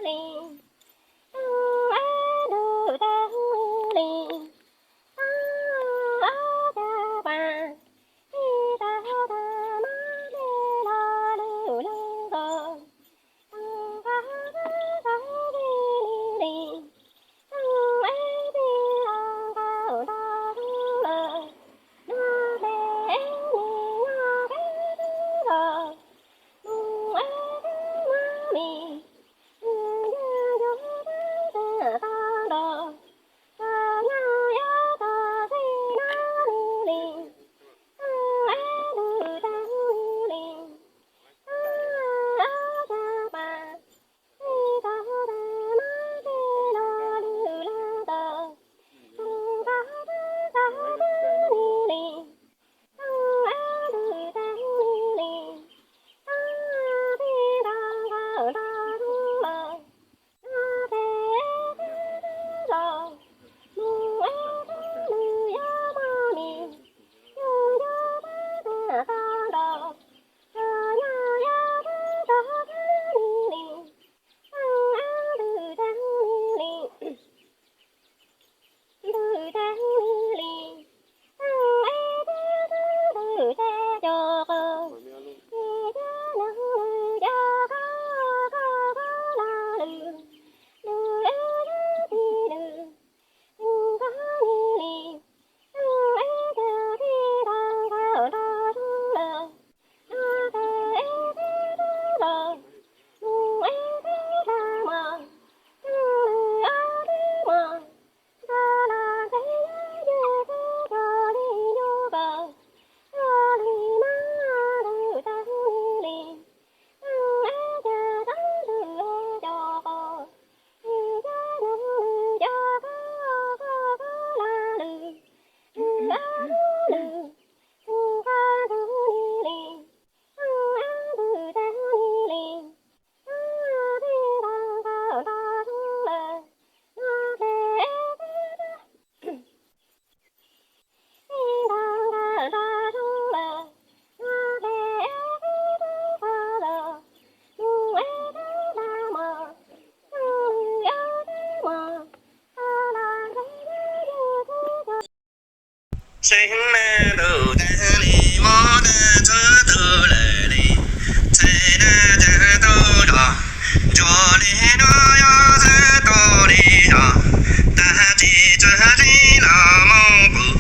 li, ntug es ntug tag li, ntug es cov pas, ib tag tag mas dej los lwj lwj los, ntug qab tag tag li li li, ntug es tij los nkaus nto tus lawm, nag tes es nis nyob kev tub los, mus es tub muab mis, ntug ncuj ncuj tub tag tau nto, tog nyob yog tog xij nab li li, ntug es ntug tag li li, ntug es cov pas, ib tag tag mas dej los lwj lwj los, ntug qab tag tag li li, ntug es ntug tag li li, ntug tij nto nkaus nto tus los, nag tes es tij tub los, mus es tub nws yuav muab mis, ncuj ncuj tub tag tau nto, tog nyob yog tub tog tag li li, ntug es ntug tag li li, ntug tag li li, ntug es tij tub ntug tag cov qos, tij tub nug nws cov qos, qos qos los lwj, lwj es tij lwj, ntug qab li li, ntug es cov tij nto nkaus nto tus lawm, nag tes es tij tub los, mus es tij tag mos, ntug lwj es tij mos, ntog los ntxeev nyob ncuj teb cog li ncuj kaus, cog li mas ntug tag li li, ntug es cog tsob ntug es cog qos, tij tub nug nws cov qos, qos qos los lwj, lwj es tij lwj, ntug qab ntug li li, ntug es ntug tag li li, ntug tij nto nkaus nto tus lawm, nag tes es tij tub, tij nto nkaus nto tus lawm, nag tes es tij tub qos los, mus es tij tag mos, ncuj lwj es tij mos, qos los ntxeev nyob ncuj teb cog. Seev nag ntuj tag li, mus tag txhua tus lawm li, txhais nag tag tub los, ntsuag li no yog txhais tub li zos, tag tsis txog tsev los mus pum,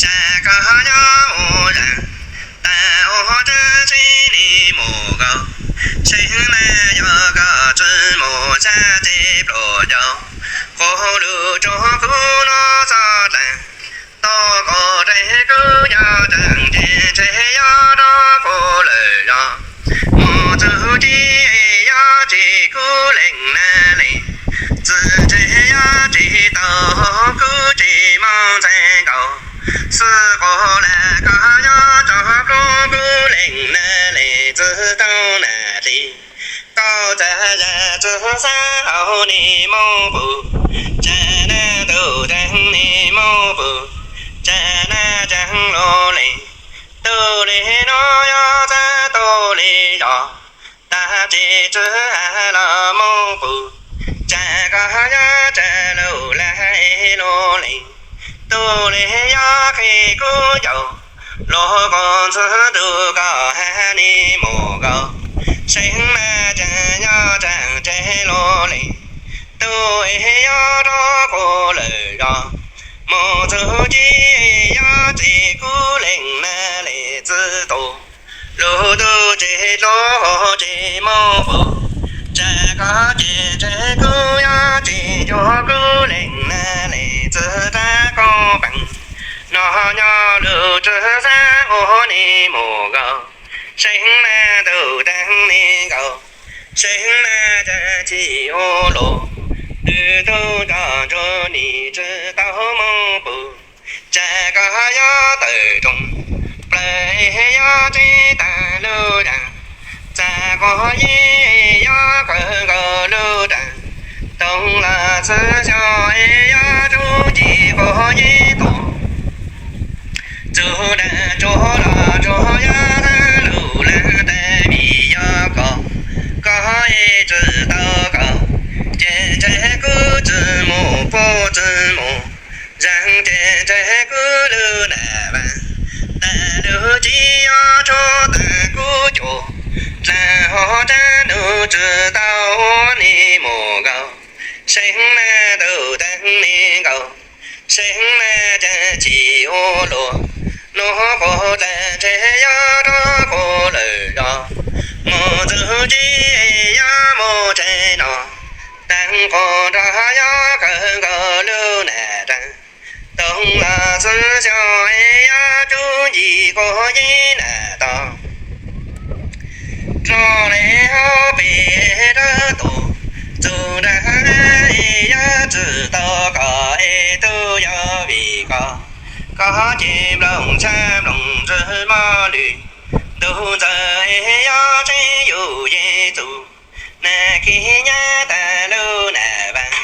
tsam koj nyob ua zam, tag ua tsev tsis li mus nkaus, seev nag yog koj tsis mus sab tsev pluas ncau, qhov lus rau kuv no txog dlaag, tau koj tsev kuv nyob tseem ces tsev yog rau kuv lawm zos, mus txug tsev yog tsis kuv leej nag li, txug tsev yog tsis tau kuv tsis moog ntxeev nkaus, xwb quas lam koj nyob rau kuv kuv leej nag li txug tau nag li, koj txawm yam txug xab hauv ni mus pum, tsam nag ntuj tag ni mus pum, tsam nag tsaag lug li, tug li no yog txhais tub li zos, tag tsis txug los mus pum, tsam koj nyob tsam lug lam lug li, tug li yog qhib kuv ncaus, lug quas ntxhwb rua koj hab ni mus nkaus, seev nag tsaam nyob tsaam tseg lug li, tug es yog rov quas lawm zos, mus txug ci yog tsis kuv leej nag li txwv tus, lug tug tseg dlua tseg mus pum, tsam koj ces tseg kuv yog tsis cuag kuv leej nag li txwv rab koob peem, nov nyob lug tswv xab ua ni mus nkaus, seev nag tug taag ni nkaus, seev nag tsaam tsi ua luas, lug tug nco ntsuag ni tsi tau mus pum, tsam koj yog tawm roog, plawg yog tsi taag lug daag, txag quas yig yog kawg nkaus lug daag, toog los txhwb xyog yog tsuj ci quas yig tuaj, txug daag tsuag los tsuag yog taag lug laag tas vim yog koj, koj tsi tau koj, Tshuab tag kub cuam, dlaag hov tsab nub tsi tau ua neeg mus nkaus. Seev na tus teev neeg nkaus, seev na caag tsi ua luaj. Nub quas dlaag ntshe yog rov quas lawm zog, mus txug tsi yog mus tsev no. Taag quas nrog yog kawg nkaus lug nam taag, toog los xwb xyoo es yog tsuj ncig quas yeej nam tog. Rog le hauv pes rab tus, txug nraag es yog tsi tau koj es tug yog vim koj, koj ces nplooj tshab nplooj ntswg mog lwm. Ntuj ntxawm es yog tseeb yug Yexus, nam khib nyab taag lug nam vaag,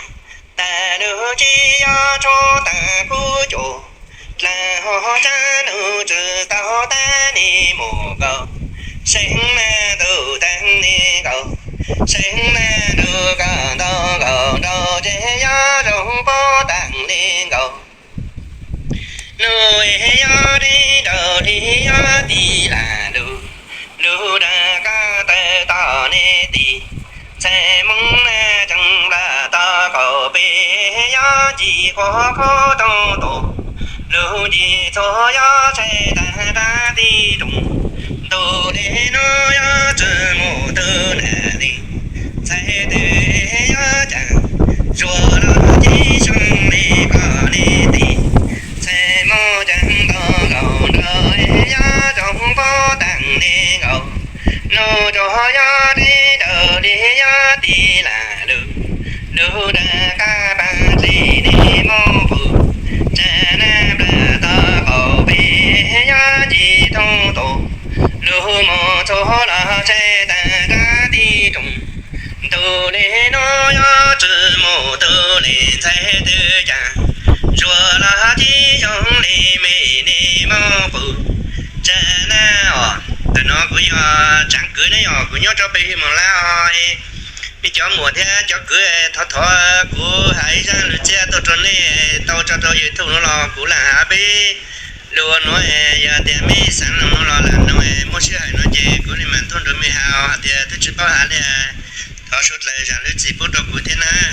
taag lug tsi yog tshuab taag kub cuam, dlaag hov tsab nub tsi tau taag neeg mus nkaus. Seev na tus teev neeg nkaus, seev na nrug koj ntau nkaus nrau ces yog zoo puab taag le nkaus. Nub es yog dleb nraud le yog tis lam lug, lug dag kab tawm tom nej tis. Ntxhais Moob na ceeb nplas tog kaum peb, yog ncig quas khaub toog tus, lug ncig txhua yog tshais taag rab tig rooj. Ntuj le nub yog tsi mus tug nam le, ntxhais twg yog caag, zuag los tib zoo le koj le tis. Ntxhais Moob ceeb ntaus nkaus nraug, yog zoo puab taag le nkaus. Nub tsuas yog dleb nraud le yog tis lam lug, lug dag kab paag dlej le Moob pum. Tsa nab nplas tog kaum peb, yog ncig toog tus, lug mus txhua los tshais taag rab tig rooj. Ntuj le nub yog tsi mus tug le, ntxhais twg caag, zuag los tib zoo le me le Moob pum. Tsa nab os, tam no kuv yog Tsaav Kwv ne, yog kuv nyob rau pem Hwj Moos Lab os. Mej cov muam thiab cov kwv, thov thov kuv has ib zaaj lug txiaj tuaj rua nej tau tso rau YouTube nuav los kuv lam has peb lug ua nuav. Yog tias mej xaav noog los lam noog, muaj sij hawm nuav ces kuv le maam thooj nrug mej has, hos tias twb tsi paub has le, thov suav dlawg zaam lub txim pub rau kuv thiab nab.